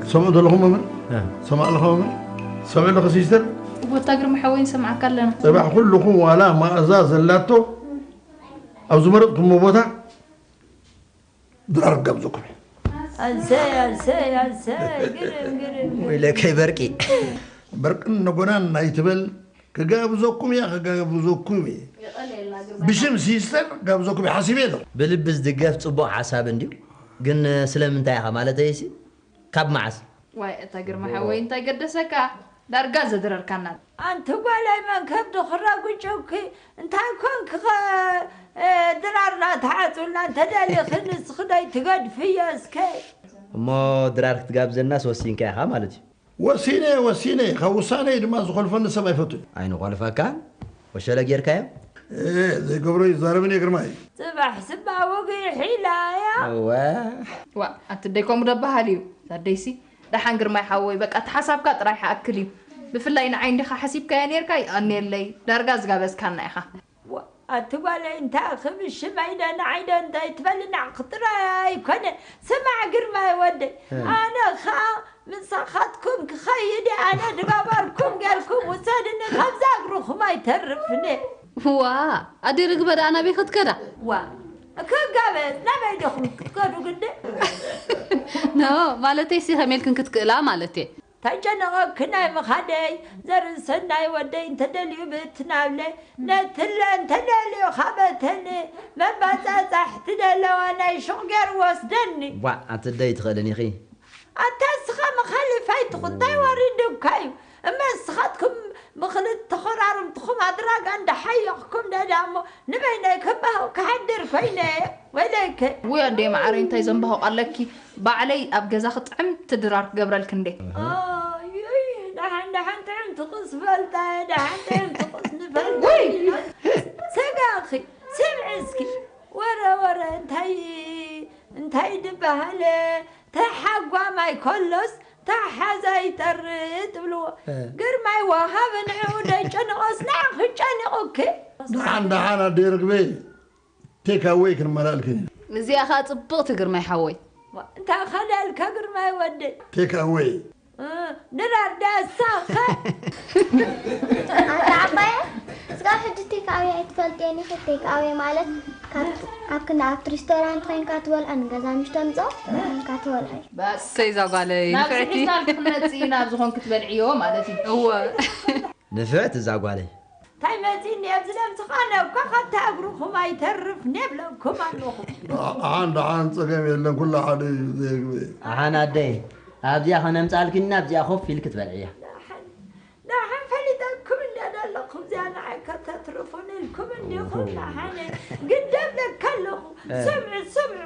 ትሰምዑ ዘለኹም መምህር? እ። ትሰምዑ ኣለኹ መምህር? ትሰምዑ ኣለኹ ሲስተር? እወ ኣታ ግርማ ሓወይ ንሰምዓካ ኣለና። ጽባሕ ኩልኹም ዋላ መኣዛ ዘላቶ ኣብ ዝመረጽኩምዎ ቦታ ድራር ክጋብዘኩም እየ። ኣሰይ ኣሰይ ኣሰይ ግርም ግርም ግርም። ወይለከይ በርቂ። በርቅን ነጎናን ኣይትበል፣ ክጋብዘኩም እየ፣ ክጋብዘኩም እየ። ብሽም ሲስተር ክጋብዘኩም እየ ሓሲበ ኣለኹ። ብልቢ ዝድገፍ ጽቡቕ ሓሳብ እንድዩ። ግን ስለምንታይ ኢኻ ማለተይሲ ካብ መዓስ? ዋይ እታ ግርማ ሓወይ እንታይ ገደሰካ? ዳርጋ ዘድረርካና። ኣንቲ ጓለይ መን ከብዲ ክረጉጭውኪ እንታይ ኮንኪ ኸ ድራርና ተዓፅውልና እንተደሊኺ ንስኺ ዶ ኣይትገድፍዮ እስከ። እሞ ድራር ክትጋብዘናስ ወሲንካ ኢኻ ማለት እዩ። ወሲነ ወሲነ ካብ ውሳነይ ድማ ዝኾልፈኒ ሰብ ኣይፈቱን። ኣይንኾልፈካን ወሸለ ጌርካዮ። ዘይገብሮ ይዛረብን እየ ግርማይ። ፅባሕ ስባ ወግሒ ኢላ እያ። እወ። ዋእ ኣቲ ኣደይ ከምኡ ዶ በሃል እዩ ኣደይሲ። ደሓን ግርማይ ሓወይ በቃ እቲ ሓሳብካ ጥራይ ይኣክል እዩ። ብፍላይ ንዓይ እንዲኻ ሓሲብካያ ኔርካ ይቐንየለይ ዳርጋ ዝጋበዝካና ኢኻ። ዋእ ኣቲ ጓለይ እንታይ ክብል ሽመይ ዶ ንዓይ ዶ እንታይ ትበልና ጥራይ ኣይኮነ። ስማዕ ግርማይ ወደይ ኣነ ኸኣ ምሳኻትኩም ክኸይድ እየ ኣነ ድገበርኩም ጌርኩም ውሰድኒ ካብዛ እግርኹም ኣይተርፍን እየ። ዋእ ኣደይ ርግበ ደኣ ናበይ ክትከዳ? ዋእ ክጋበዝ ናበይ ዲኹም ክትከዱ ግዲ? ኖ ማለተይሲ ከመይ ኢልክን ክትክእላ ማለት እየ። ተጨነቐኪ ናይ ምኻደይ ዘርእሰናይ ወደይ እንተደልዩ ብትናብለ ነትለ እንተደልዩ ካበተኒ መባጻጻሕ ትደለዋ ናይ ሹቕ ገይሩ ወስደኒ። ዋእ ኣቲ ኣደይ ኣይትኽእልን ኢኺ። ኣታ እስኻ መኻሊፍ ኣይትኹን እንታይ ወሪዱካ እዩ እመ ንስኻትኩም ብኽልተ ተኾራርምትኹም ኣድራጋ እንዳሓየኽኩም ደዳ እሞ ንበይነይ ክበሃው ክሓድር ኮይነ ወይለይከ ውይ ኣደይ መዓረይ እንታይ ዘንባሁቕ ኣለኪ ባዕለይ ኣብ ገዛ ክጥዕም ትድራር ክገብረልኪ እንዴ ኣይ ደሓን ደሓን ጥዕም ትቕስ ፈልጣ ደሓን ጥዕም ትቕስ ንፈልጣ ውይ ስጋኺ ስምዒ እስኪ ወረ ወረ እንታይ እንታይ ድበሃለ ተሓጓማይ ከሎስ ተሓዛ ይጠርእ ትብልዎ ግርማይ ወሃቢ ንዕኡ ደጨንቆስ ንዓኺ ጨኒቑኪ። ደሓን ደሓን ኣደይ ርግበይ ቴክ ኣወይ ክንመላእልክን ኢና። እዚኣ ኸኣ ጽብቕቲ ግርማይ ሓወይ። እንታይ ኸለልካ ግርማይ ወደይ። ቴክ ኣወይ ድራር ዳሳኸ ኣታ ዓባየ ስጋብ ሕጂ ቴክኣዌ ኣይትፈልጥየን ኢኺ። ቴክኣዌ ማለት ካብ ኣብ ክንዲ ኣብቲ ሪስቶራንት ኮይንካ ትበልዖ ንገዛ ምሽ ተምፅኦ ኮይንካ ትበልዖ እዩ። እሰይ እዛ ጓለይ ናብዚ ንፍዕቲ። ሒዝናልኪ ክንመፅእ ኢና ኣብዚ ኮንኪ ትበልዕዮ ማለት እዩ። እወ ንፍዕቲ እዛ ጓለይ እንታይ መፂኒ ኣብዚ ነብስኻ ነብካ ካብታ እግርኹም ኣይተርፍ ኔብለኩም ኣለኹ። ደሓን ደሓን ፀገም የለን ኩሉ ሓደ እዩ ዘይግበ። ኣሓን ኣደይ ኣብዚኣ ከነምፃልኪና ኣብዚኣ ኮፍ ኢልኪ ትበልዕያ። ደሓን ፈሊጠኩም እንደ ዘለኹም እዚኣ ንዓይ ከተትርፉን ኢልኩም እንዲኹም ደሓን ግደብ ለካ ኣለኹ። ስምዑ ስምዑ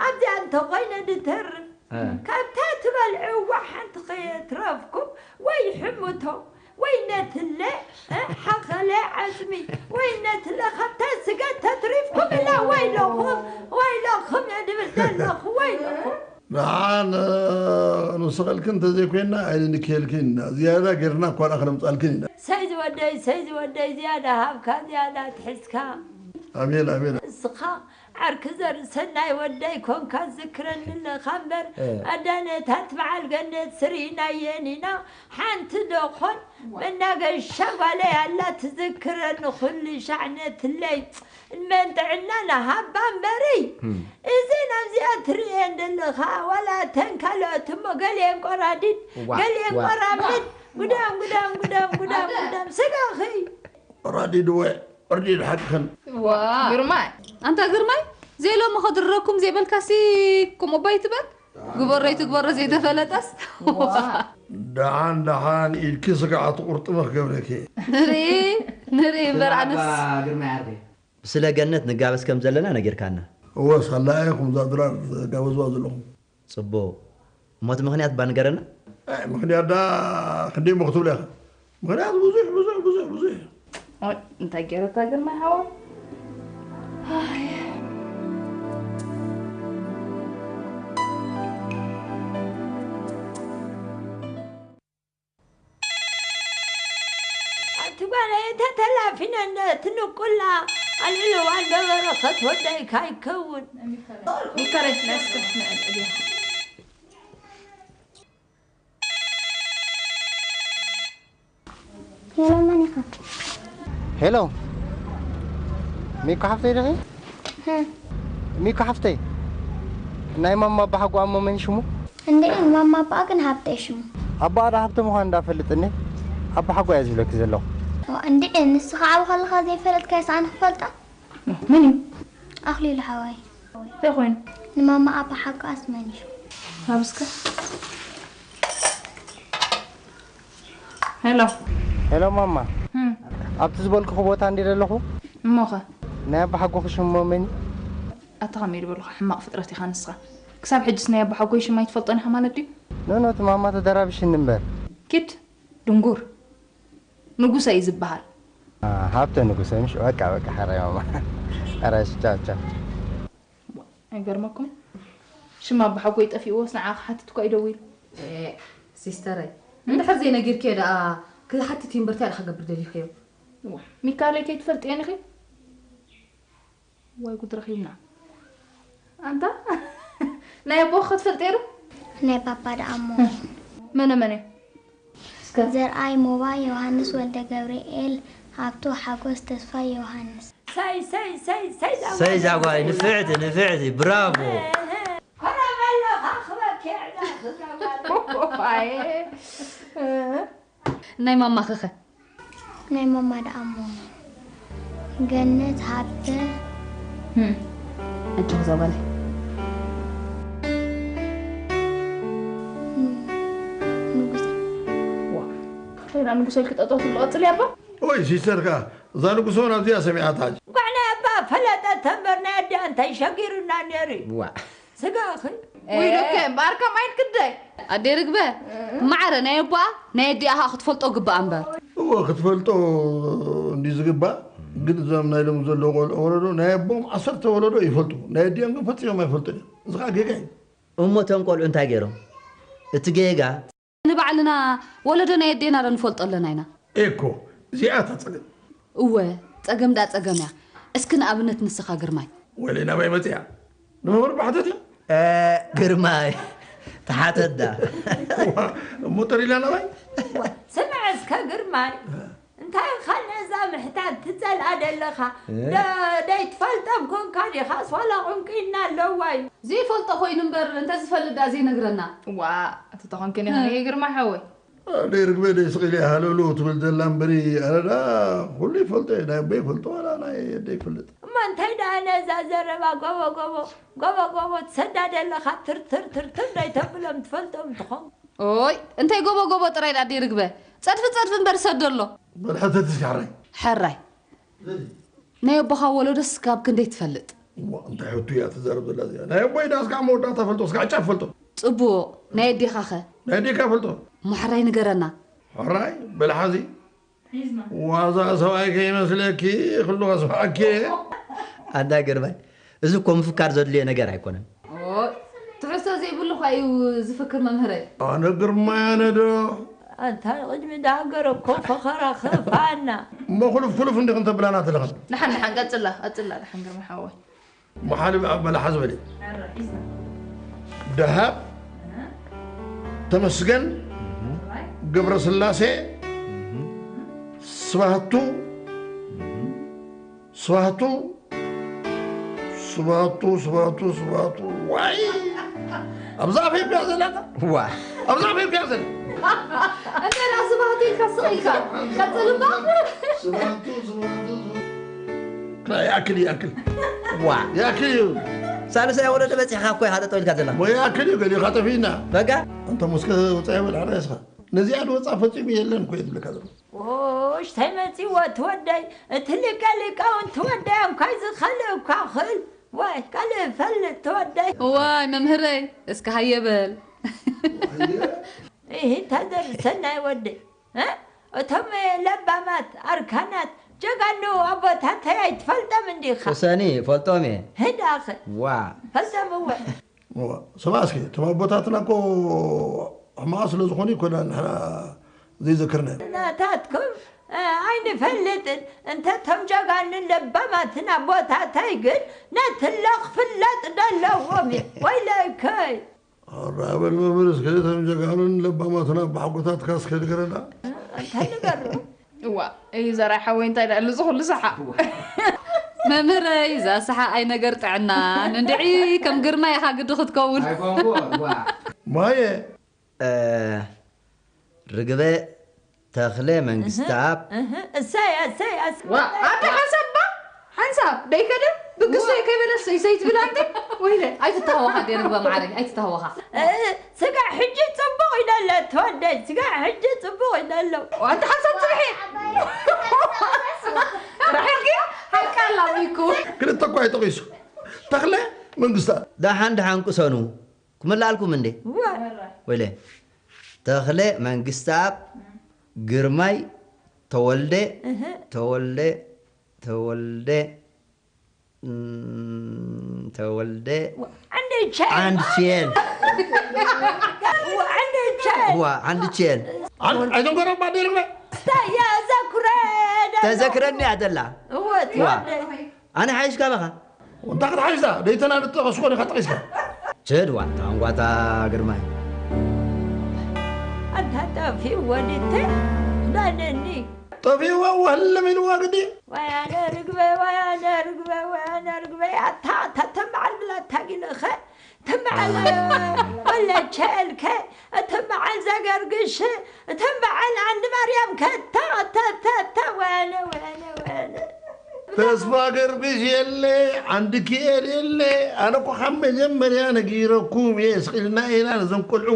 ኣብዚኣ እንተኾይነ ድተርፍ ካብታ ትበልዕዋ ሓንቲ ከየትረፍኩም ወይ ሕምቶ ወይ ነትለ ሓኸለ ዓፅሚ ወይ ነትለ ካብታ ስጋ ተትሪፍኩም እላ ወይለኹም ወይለኹም እየ ድብል ዘለኹ ወይለኹም። ደሓን ንስኸልክን እንተዘይኮይና ኣይንንክየልክን ኢና ዝያዳ ጌርና እኳ ደኣ ክነምፃልክን ኢና። ሰይ ዝወደይ ሰይ ዝወደይ ዝያዳ ሃብካ ዝያዳ ትሕዝካ። ኣሜን ኣሜን። እስኻ ዓርኪ ዘርእሰናይ ወደይ ኮንካ ዝክረኒ ኣለኻ እምበር ኣዳነታት በዓል ገነት ስርኢናየን ኢና ሓንቲ ዶ ኾን መናገሻ ጓለይ ኣላ ትዝክረኒ ኩሉ ሻዕ ነትለይ እድመን ጥዕናን ሃባ እምበሪ እዚ ናብዚኣ ትርእየን ዘለኻ ዋላ እተን ካልኦት እሞ ገሊአን ቆራዲድ ገሊአን ቆራምድ ጉዳም ጉዳም ጉዳም ጉዳም ጉዳም ስጋኺ ቆራዲድ ወ ቅርዲድ ሓቅኽን። ግርማይ ኣንታ ግርማይ ዘይሎሚ ከድረኩም ዘይበልካሲ ከምኡ እባ ኣይትበል። ግበሮ ኣይትግበሮ ዘይተፈለጠስ። ደሓን ደሓን ኢድኪ ስጋዕ ትቁርጥሚ ክገብረኪ። ንርኢ ንርኢ እምበር ኣነስ። ግርማይ ዓርከይ ስለ ገነት ንጋበዝ ከም ዘለና ነጊርካና። እወ ሳላ ኢኹም እዛ ድራር ትጋበዝዋ ዘለኹም። ጽቡቕ። እሞ እቲ ምኽንያት እባ ንገረና። ኣይ ምኽንያት ደኣ ክንደይ እሞ ክትብሎ ኢኻ። ምኽንያት ብዙሕ ብዙሕ ብዙሕ ብዙሕ እዩ። ኣይ እንታይ ገይረታ ግርማይ ሓወይ። ኣይ። ኣቲ ጓለይ ተተላፊነነ ትንቁላ ኣልዕልዋ እንዶ በረኸት ወዳይካ ይከውን። ሚከረጅ ነስክፍ ንዕድ እያ። ሄሎ፣ መን ኢኻ? ሄሎ፣ ሚኮ ሓፍተይ ዲኺ? ህም። ሚኮ ሓፍተይ፣ ናይ ማማ ኣባሓጎኣ እሞ መን ሽሙ? እንድዒ፣ ማማ ኣባኣ ግን ሃብተ ሽሙ። ኣባኣ ዶ ሃብተ ምዃኑ እንዳፈልጥኒ፣ ኣባሓጎ እየ ዝብለኪ ዘለኹ። ዋ፣ እንድዒ፣ ንስኻ ዓቢ ከለኻ ዘይፈለጥካዮስ ኣነ ክፈልጣ? መን እዩ? ኣኽሊሉ ሓወይ። እንታይ ኮይኑ? ንማማ ኣባሓጎኣስ መን እዩ? ሃብ እስከ። ሄሎ። ሄሎ ማማ። ህም። ኣብቲ ዝበልኩኺ ቦታ እንድየ ዘለኹ? እሞኸ? ናይ ኣባሓጎኺ ሽሙ መን እዩ? ኣታ ከመይ ዝበልኻ ሕማቕ ፍጥረት ኢኻ ንስኻ። ክሳብ ሕጅስ ናይ ኣባሓጎይ ሽም ኣይትፈልጦን ኢኻ ማለት ድዩ? ኖ፣ ኖ፣ እቲ ማማ ተደራቢሽኒ እምበር። ኪድ ድንጉር። ንጉሰ እዩ ዝበሃል። አ፣ ሃብተ ንጉሰ፣ ምሽ? በቃ፣ በቃ፣ ሕራይ ማማ። ሕራይ፣ ቻው፣ ቻው። ኣይገርመኩም? ሽም ኣባሓጎይ ጠፊእዎስ ንዓ ክሓትት እኳ እዩ ደዊሉ። ኤ፣ ሲስተረይ፣ እንድሕር ዘይነጊርክዮ ደኣ ክሓትት እዩ እምበር፣ እንታይ ደኣ ክገብር ደሊኽዮ? ዋ፣ ሚካለይ ከይትፈልጥየን ኢኺ? ዋይ ጉድ ረኺብና። ኣንታ፣ ናይ ኣቦኺ ክትፈልጥዮ ዶ? ናይ ባባ ደኣ እሞ። መነ መነ? እስከ። ዘርኣይ ሞባይ፣ ዮሃንስ ወልደ ገብርኤል፣ ሃብቱ ሓጎስ፣ ተስፋይ ዮሃንስ። ሰይ፣ ሰይ፣ ሰይ፣ ሰይ፣ ዛጓይ። ሰይ ዛጓይ፣ ንፍዕቲ፣ ንፍዕቲ፣ ብራቮ። ኮረበሎ ኻኽበኪ ዕዳ ክዛጓል። ኣየ። ናይ ማማኺኸ? ናይ ማማ ደኣ እሞ ገነት ሃብተ። ህም፣ ኣጆኺ እዛ ጓለይ። ንጉሰ። ዋ፣ ከይዳ ንጉሰ ኢልኪ ጠጠው ትብሊ ቀጽሊ ኣባ። ኦይ፣ ሲስተር ከኣ እዛ ንጉሶ ናብዚኣ ሰሚዓታ። እንኳዕ ናይ ኣባ ፈለጠት እምበር ናይ ኣዲኣ እንታይ ሸጊሩና ነይሩ እዩ? ዋ። ስጋኺ። ወይ ዶከ፣ እምበኣር ከም ዓይን ክደይ። ኣደይ ርግበ፣ ማዕረ ናይ ኣቦኣ፣ ናይ ኣዲኣ ኸኣ ክትፈልጦ ግባኣ እምበር። እወ፣ ክትፈልጦ እንዲ ዝግባእ፣ ግን እዞም ናይ ሎሚ ዘለዉ ቆልዑ ወለዶ፣ ናይ ኣቦኦም ዓሰርተ ወለዶ ይፈልጡ። ናይ ኣዲኦም ግን ፈጺሞም ኣይፈልጡን እዮም። እዚ ኸኣ ጌጋ እዩ። እሞ እቶም ቆልዑ እንታይ ገይሮም? እቲ ጌጋ ንባዕልና ወለዶ ናይ ኣዴና ዶ ንፈልጦ ኣለና ኢና? ኤኮ፣ እዚኣ እታ ጸገም። እወ፣ ጸገም ደኣ ጸገም እያ። እስኪ ንኣብነት ንስኻ ግርማይ። ወይለይ ናባይ መጺኣ? ንመምህር ባሕተት እያ? እ፣ ግርማይ፣ ተሓተት ደኣ። ዋ፣ እሞ ጠሪላ ናባይ? ዋ፣ ስምዕ እስከ ግርማይ። እንታይ ኢኻ ነዛ ምሕታት ትጸልኣ ደለኻ? እ? ደ-፣ ደይትፈልጦም ኮንካ ዲኻስ ዋላ ቁንቁና ኣለዋ እዩ? ዘይፈልጦ ኮይኑ እምበር እንተ ዝፈልጥ ደኣ ዘይነግረና። ዋ፣ እቲ ተኾንክን ኢኻ እ። ግርማ ሓወይ። ኣደይ ርግበይ ደይ ስቕ ኢለ ሃለሉ ትብል ዘላ እምበሪ፣ ኣነ ደኣ ኩሉ ይፈልጦ እየ፣ ናይ ኣቦይ ይፈልጦ ዋላ ናይ ኣደይ ይፈልጥ። እሞ እንታይ ደኣ ነዛ ዘረባ ጎቦ ጎቦ፣ ጎቦ ጎቦ ትሰዳ ደለኻ ትርትር ትርትር ደይተብሎም ትፈልጦም ትኾን? ኦይ፣ እንታይ ጎቦ ጎቦ ጥራይ ደኣ ኣደይ ርግበ፣ ጸድፊ ጸድፊ እምበር ሰዶ ኣሎ። በል ሕተት እስኪ ሕራይ። ሕራይ። ናይ ኣቦኻ ወለዶስ ካብ ክንደይ ትፈልጥ? እሞ እንታይ ሕቶ እያ ትዛረብ ዘላ እዚኣ? ናይ ኣቦይ ዳስ ካብ መወዳእታ ፈልጦ፣ እስካዕ ጫፍ ፈልጦ። ጽቡቕ፣ ናይ ኣዴኻኸ? ናይ ኣዴካ ፈልጦ። እሞ ሕራይ ንገረና። ሕራይ? በል ሓዚ። ሒዝና። ዋዛ ሰብኣይ ከይመስለኪ፣ ኩሉ ከስምዓኪ እየ። ኣንታ ግርማይ፣ እዚ እኮ ምፍካር ዘድልዮ ነገር ኣይኮነን። ኦ፣ ትሕዝቶ ዘይብሉ እኳ እዩ ዝፍክር መምህረይ። ኣነ ግርማይ ኣነ ዶ? ኣንታ ንቕድሚ ዳሃገረ እኮ ፈኸራ ከፋና። እሞ ኩልፍ ኩልፍ እንዲኽን ተብላና ትለኽን? ደሓን፣ ደሓን፣ ቀጽላ፣ ቀጽላ፣ ደሓን ግርማይ ሓወይ። መሓሪ ኣብ መላሓ ዝበለ። ኣረ፣ ሒዝና። ደሃብ፣ እህ። ተመስገን፣ እህ። ገብረስላሴ፣ እህ። ስባህቱ፣ እህ። ስባህቱ፣ ስባህቱ፣ ስባህቱ፣ ስባህቱ፣ ዋይ! ኣብዛ ኣፈይ ፒያ ዘላታ? ዋ። ኣብዛ ኣፈይ ፒያ ዘላ? እንተ ደኣ ስባህቱ ኢልካ ስቕ ኢልካ። ቀጽል እባ። ስባህቱ፣ ስባህቱ፣ ስባህቱ። ይኣክል፣ ይኣክል። ዋ። ይኣክል እዩ። ሳልሳይ ወለዶ በጺሕካ እኮ ኢኻ ጠጠው ኢልካ ዘላ። ሞ ይኣክል እዩ፣ ገሊኻ ጠፊእና። በቃ። ኣንተ ሙስከ ወጻኢ በል ሓራይ እስኻ። ነዚኣ ድወጻ ፈጺሙ የለን እኮ እየ ዝብለካ ዘለኹ። ኦሽ፣ ተመጺዎ ትወደይ፣ እቲ ሊቀ ሊቃውንቲ ወደይ፣ ኣንኳይ ዝኸልእ እኳ ክእል። ወይ፣ ካልእ ፈልጥ ትወደይ። ዋይ፣ መምህረይ፣ እስከ ሃየ በል። እሂ፣ እንታ ዘርሰናይ ወደይ፣ እ? እቶም ለባማት፣ ኣርካናት፣ ጀጋኑ ኣቦታተይ ኣይትፈልጦም እንዲኻ? ቅሰኒ፣ ፈልጦም እየ። ህዳኸ? ዋ። ፈልጦም እወ። እዋ፣ ስማ እስኪ፣ እቶም ኣቦታትና እኮ ሕማቕ ስለ ዝኾኑ ኣይኮናን ንሕና ዘይዘክርናዮም። ናታትኩም፣ እ፣ ኣይንፈልጥን። እንተ እቶም ጀጋኑን ለባማትን ኣቦታተይ ግን ነቲ ለኽ ፍለጥ ደለዎም እዩ። ወይለከይ። ኣራ በል መምህር፣ እስከ እቶም ጀጋኑን ለባማትን ኣቦሓጎታትካ እስከ ንገረና። እ፣ እንታይ ንገሩ? እዋ፣ እይ ዘራይ ሓወይ እንታይ ደኣ እዚ ኩሉ ሰሓቕ? መምህረይ፣ እዛ ሰሓቕ ኣይ ነገር ጥዕናን እንድዒ ከም ግርማ ኢኻ ግዲ ክትከውን። ኣይኮንኩን፣ ዋ። ማየ። እ፣ ርግበ ተኽለ መንግስተኣብ። እህ፣ እሰይ፣ እሰይ፣ እሰይ። ዋ፣ ኣደ ሓንሳብ ባ፣ ሓንሳብ ደይከደ ብግሰይ ከይበለሰይ ሰይትብል ኣንተ። ወይለ። ኣይትተሃወኻ ኣደ ርግበ መዓረይ፣ ኣይትተሃወኻ። እ፣ ስጋ ሕጂ ጽቡቕ ኢለ ኣሎ፣ ተወደይ፣ ስጋ ሕጂ ጽቡቕ ኢለ ኣሎ። ኣንተ ሓንሳብ ጽብሒ። ራሒልኪ? ሓቃ ኣላ ሚኩ። ክልተ እኳ እዩ ጠቒሱ። ተኽለ መንግስተኣብ። ደሓን ደሓን ቅሰኑ። ክመላልኩም እንዴ? እዋ። ወይለ። ተኽለ መንግስተኣብ፣ ግርማይ ተወልደ፣ እህ። ተወልደ፣ ተወልደ፣ እም፣ ተወልደ። ዋ፣ ዓንደ ቻል። ዓንድ ቼል። ዋ፣ ዓንደ ቻል። ዋ፣ ዓንድ ቼል። ኣን-፣ ኣይተንኮረባ ደርበ። ታያ ዘኩረ። ተዘክረኒ ኣደላ። እወ፣ ዋ። ትወደይ። ኣነ ሓይሽ ካባኻ። እንታይ ክትሓይሽ እዛ? ደይተና ንጠቐስኮ ዲኻ ጠቒስካ? ችድ ዋንታ፣ ዋንታ ግርማይ። ኣንታ ጠፊኡ ወዲተ ዳነኒ። ጠፊእዋ ወህልም ኢልዋ ግዲ። ወያነ ርግበ፣ ወያነ ርግበ፣ ወያነ ርግበ። ኣታ፣ ኣታ፣ ተመዓል ብላታ ጊልኸ። ተመዓል ወለቸ እልከ። እተን በዓል ዘገርግሽ፣ እተን በዓል ዓንዲ ማርያም ከታ፣ ከታ፣ ከታ፣ ወያነ፣ ወያነ፣ ወያነ። ተስፋ ገርግሽ የለ፣ ዓንዲ ክኤል የለ። ኣነ እኮ ካብ መጀመርያ ነጊረኩም እየ፣ ስቕ ኢልና ኢና ነዞም ቆልዑ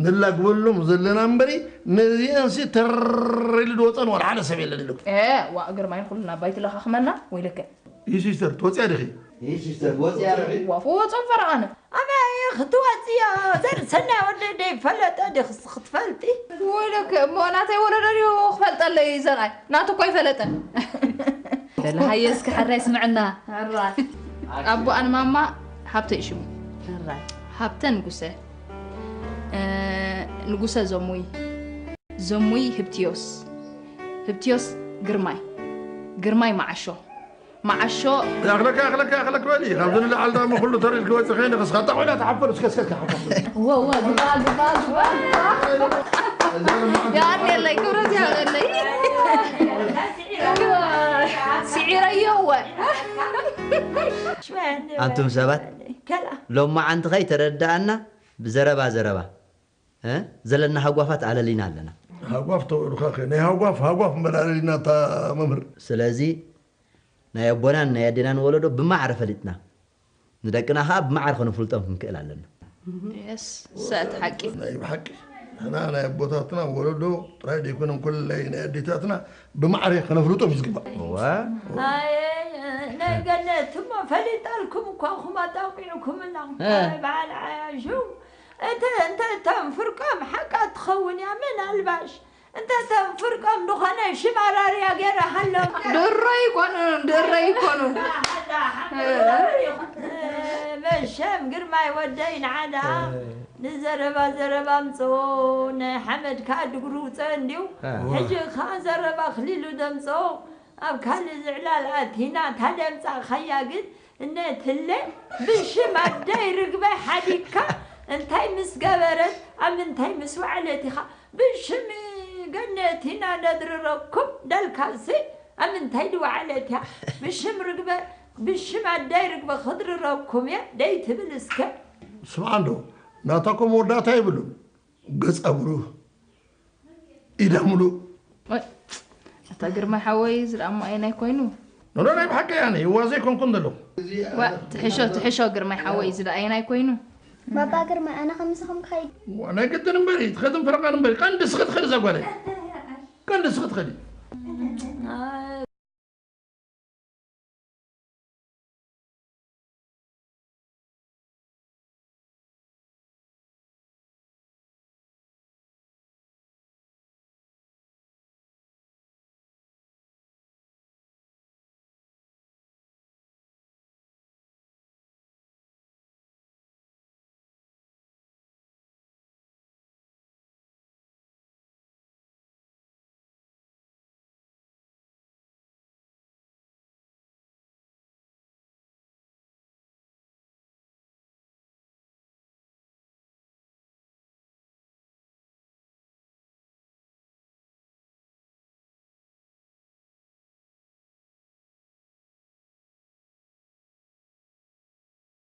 ንላግበሎም ዘለና እምበሪ፣ ነዚአንሲ ተር ኢሉ ዝወፀን ዋላ ሓደ ሰብ የለን ኢሉ። ኤ፣ ዋእ፣ ግርማይ ንኹሉ ናብ ባይት ለኻኽመና፣ ወይለከ። ይህ ሲስተር፣ ትወፅያ ዲኺ? ይህ ሲስተር፣ ትወፅያ ዲኺ? ዋፎ ወፆም ፈረቓነ። ኣበይ ክትወፅዮ? ዘር ሰናይ ወደይ ደይፈለጠ ዲኽስ ክትፈልጢ? ወይለከ፣ እሞ ናተይ ወለዶ ድዩ ክፈልጠለይ ዘርኣይ? ናቱ እኮ ኣይፈለጠን። በል፣ ሃየ እስኪ ሕራይ ስምዕና። ሕራይ። ኣቦኣን ማማ ሃብተ እዩ ሽሙ። ሕራይ። ሃብተ ንጉሰ። እ፣ ንጉሰ ዘሙይ። ዘሙይ ህብትዮስ። ህብትዮስ ግርማይ። ግርማይ መዓሾ። መዓሾ። ያኽለካ፣ ያኽለካ፣ ያኽለክ በሊ። ካብዚ ንላዕሊ ዳሞ ኩሉ ተሪር ክወፅእ ከይኑ፣ ክስኻ ጣዕ ኢላ ትሓፍር፣ እስከ፣ እስከ፣ እስከ ሓፍር። ወ፣ ወ፣ ግባ፣ ግባ፣ ግባ፣ ግባ። ያኔለይ፣ ክብረት ያበለይ። ስዒረዮ፣ ወ። ኣንቱም ሰባት፣ ከላ። ሎማዓንቲ ኸይተረድኣና ብዘረባ ዘረባ፣ እ? ዘለና ሃጓፋት ኣለሊና ኣለና። ሃጓፍ ተውዕሉኻ ኸ? ናይ ሃጓፍ፣ ሃጓፍ እምበር ኣለሊና እታ መምህር። ስለዚ ናይ ኣቦናን ናይ ኣዴናን ወለዶ ብማዕረ ፈሊጥና፣ ንደቅና ኸዓ ብማዕረ ከነፍልጦም ክንክእል ኣለና። የስ፣ ሰት ሓቂ። ናይ ብሓቂ ንሕና ናይ ኣቦታትና ወለዶ ጥራይ ደይኮነ፣ እንኮላይ ናይ ኣዴታትና ብማዕረ ከነፍልጦም እዩ ዝግባእ። እዋ። ኣየ፣ ናይ ገነት እሞ ፈሊጣልኩም እኳ ኹም ኣጣቂዕኩምና። እ። በዓል ዓያሹ፣ እቲ እንተ እቶም ፍርቆም ሓቃ ትኸውን እያ፣ ምናልባሽ እንተ እቶም ፍርቆም ዝኾነ ሽም ኣራርያ ገይረሃሎም። ድሮ ይኮኑ፣ ድሮ ይኮኑ። መሸም ግርማይ ወደይ ንዓዳ ንዘረባ ዘረባ ኣምፅኦ፣ ናይ ሓመድ ከዓ ድግሩ ውፀ እንድዩ። እ። ሕጂ ከዓ ዘረባ ክሊሉ ደምፅኦ፣ ኣብ ካልእ ዝዕላል ኣቲና፣ እታ ደምፃእኻያ ግን እነትለ ብሽም ኣደይ ርግበ ሓዲግካ እንታይ ምስ ገበረት፣ ኣብ ምንታይ ምስ ወዓለት ኢኻ ብሽም ገነት ኢና ነድርረኩም ደልካሲ፣ ኣብ ምንታይ ድወዓለት እያ? ብሽም ርግበ፣ ብሽም ኣደይ ርግበ ክድርረኩም እየ ደይትብል እስከ? ስምዓ እንዶ፣ ናታ እኮ መወዳእታ የብሉን። ገፀ ብሩህ፣ ኢደ ሙሉእ። ወይ፣ ኣታ ግርማይ ሓወይ፣ እዚ ደኣ እሞ ኣየናይ ኮይኑ? ኖ፣ ኖ፣ ናይ ብሓቂ ኣነ ይዋዘ ኣይኮንኩን ዘለኹ። ዋ፣ ትሕሾ፣ ትሕሾ ግርማይ ሓወይ፣ እዚ ደኣ ኣየናይ ኮይኑ? ባባ ግርማይ፣ ኣነ ከም ምሳኹም ክኸይድ። ዋ፣ ናይ ግድን እምበሪ፣ ትኸድን ፈረቓን እምበሪ፣ ቀንዲ እስኺ ትኸዲ እዛ ጓለይ። ቀንዲ እስኺ ትኸዲ።